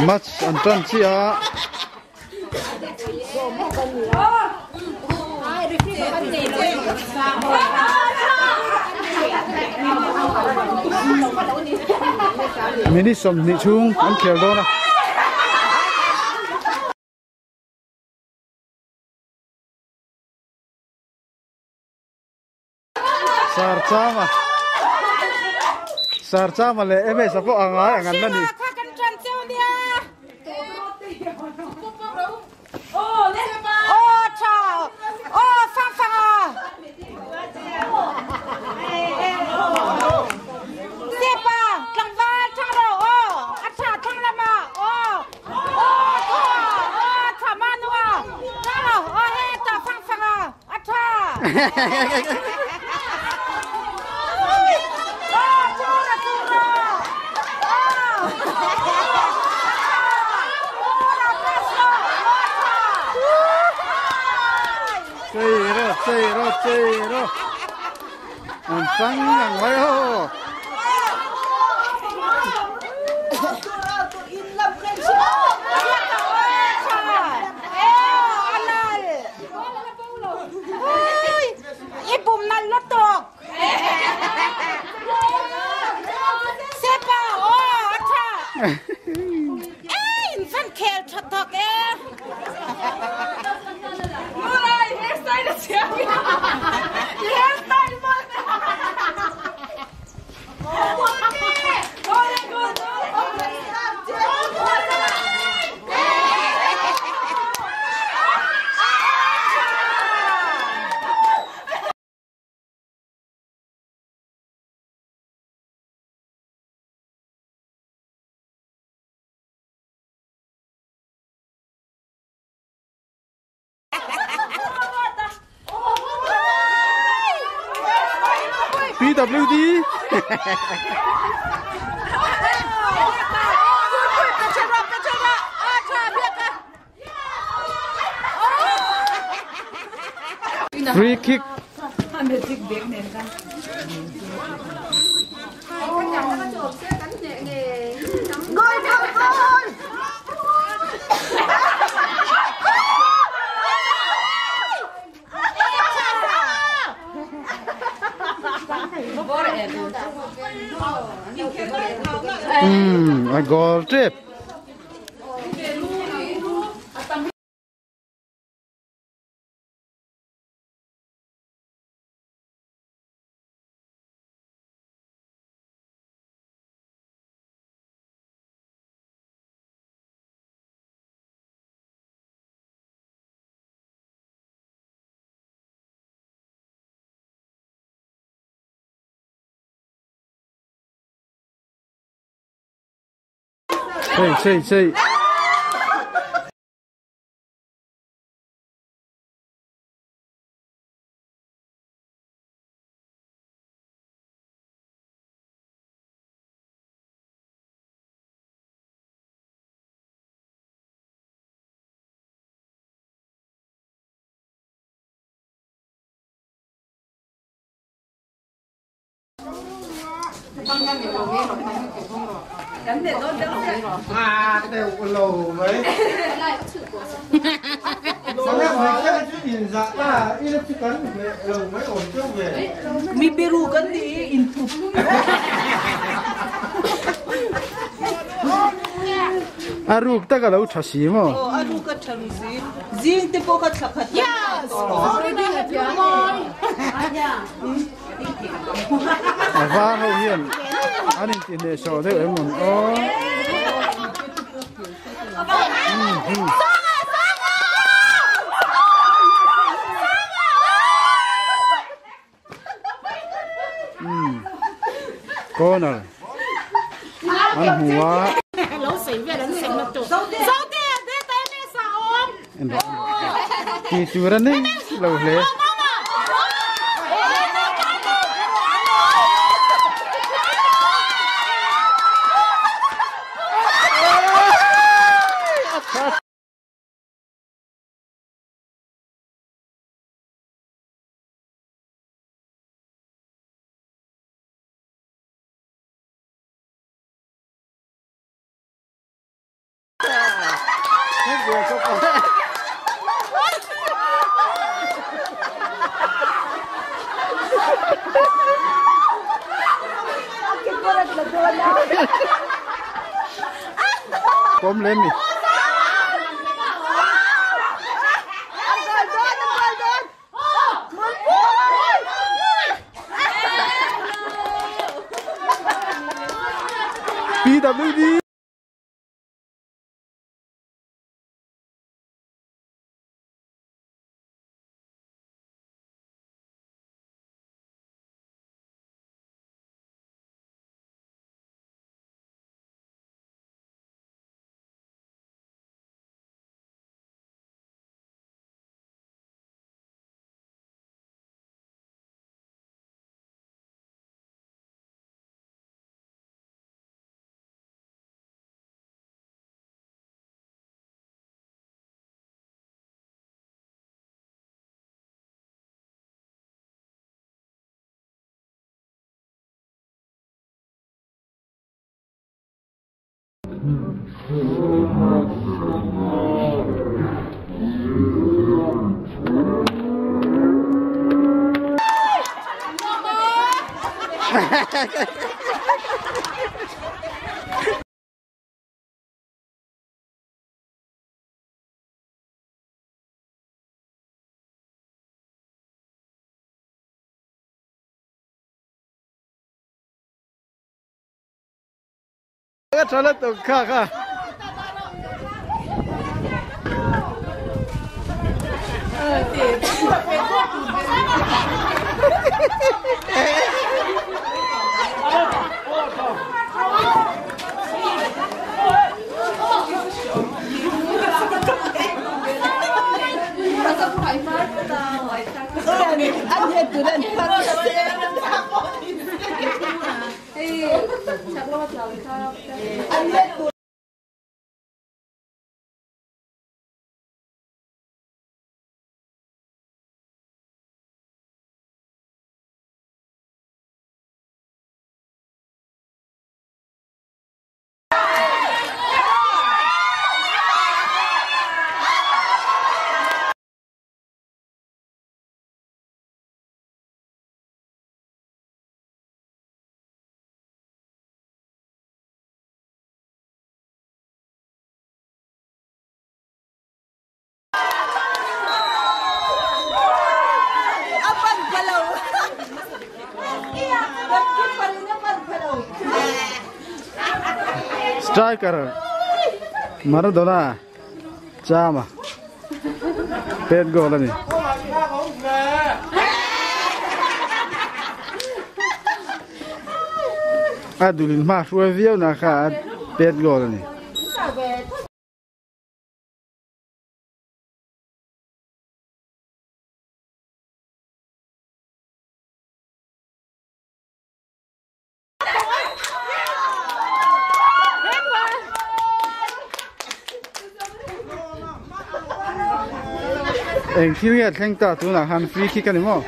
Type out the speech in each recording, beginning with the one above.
Match an tan chiah a. Minute 20 chhung an khel dawn a. Sarchama Sarchama leh MS a pawh a ngai ang an la ni. Zero zero zero an chang ang mai ho. I pum nal lutuk. Sepa aw a tha. Ei in van khel tha tak e. Mulai hairstyle a chiang i hairstyle mawi. PWD Free kick. A goal trip. Sei sei sei. A ruk tak a lo tha si maw? A ruk a tha ru si. Zing te pawh kha thla khat A var ho hian an inti hnehsawh deuh em mawn aw. Corner an hmu a. Ti tur a nei lo hle. Pawm lem mi. PWD. Ka tha la tuk kha kha. Striker Maradona Chama pet goal ani. A dulin hma hruai viau na kha a pet goal ani. Eng thil nge thleng ta tunah khan free kick ani maw?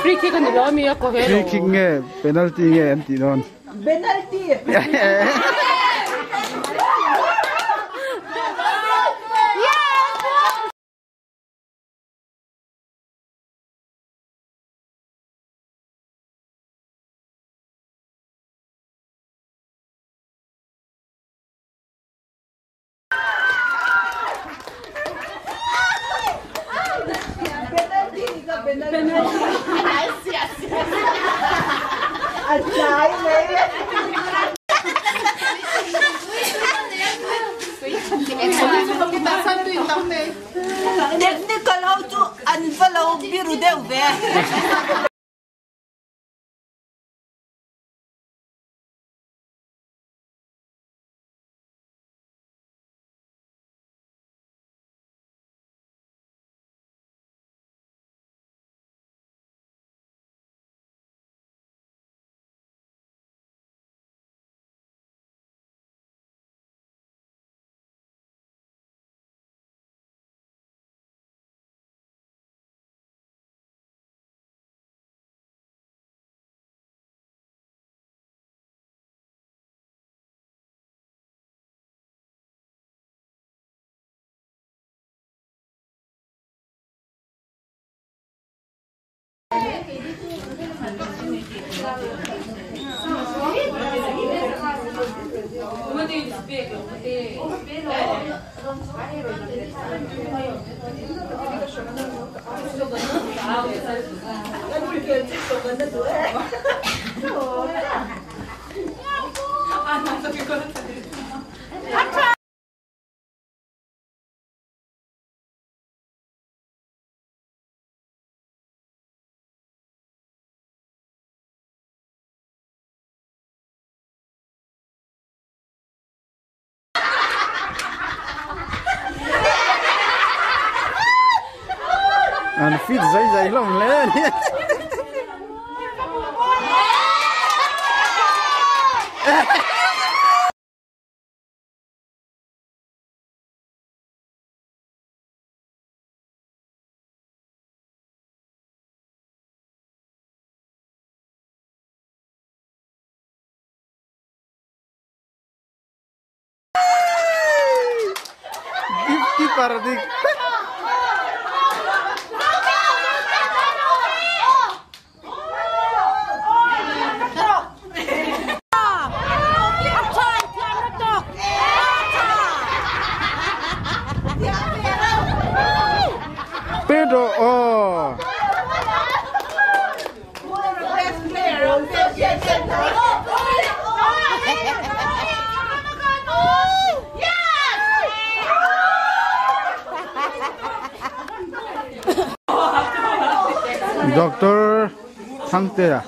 Free kick ani lo mi a ko he Free kick nge penalty nge an tih dawn? Penalty. Technical ho chu an va lo biru deuh ve. An fit zai zai hlawm hle a ni. Goalkeeper dik tak. Pedro oh. Doctor Thangtea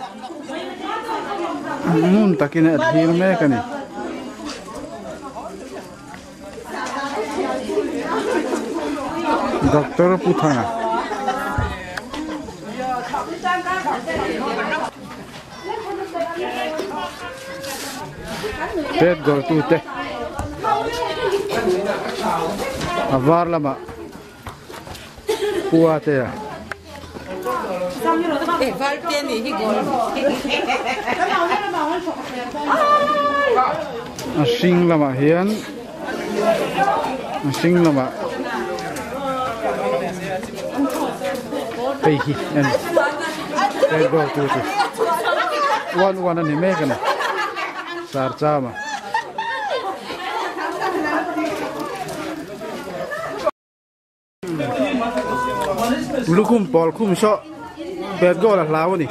ngun takin a thlir mek a ni. Doctor Puthanga. Pet goal tu te a var lamah pua te a. A hring lamah hian a hring lamah hei hi a ni pet goal tu chu uan uan a ni mek a ni sar chama. Lukhum pawl khum saw pet goal a hlau a ni.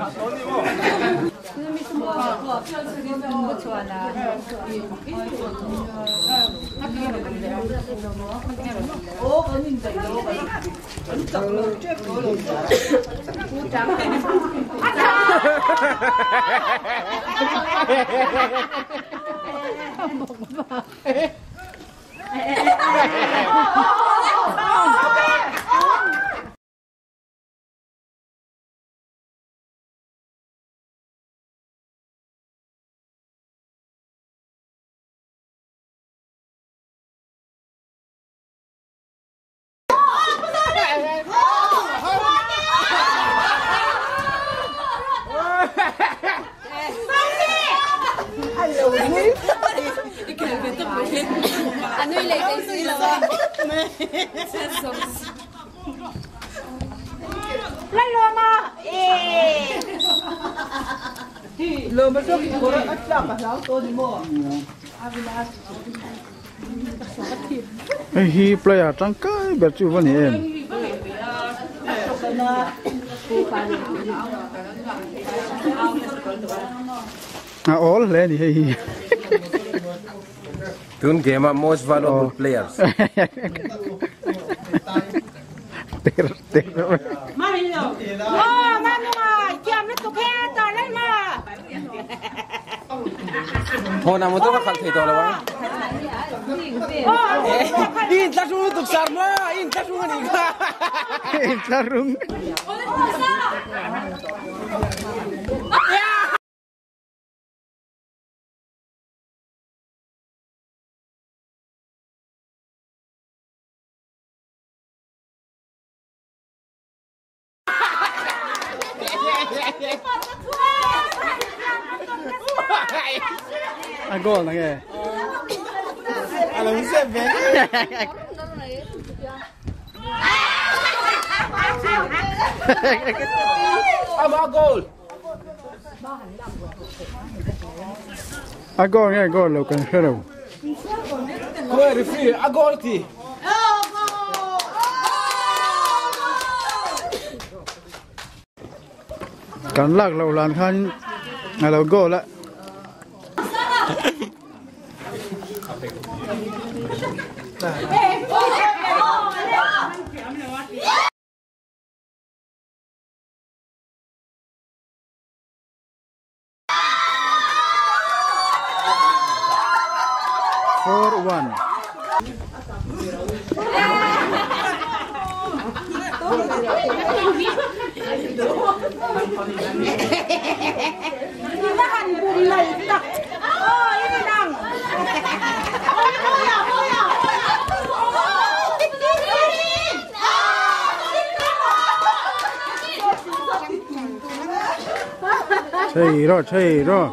Hei hi player tangkai ber chu va ni em. A awl hle ni hei hi. Tun game a most valuable players. Ter ter. Thona motor ka khal thei tawh lo ang. In tlarung lutuk sar ma, in tlarung ani kha. In tlarung. A goal na nge. A lo se ve. A goal. A goal nge goal lo kan hre lo. Khawi referee a goal ti. Kan lak loh lan khan a lo goal a. 4-1. Thei rawh thei rawh.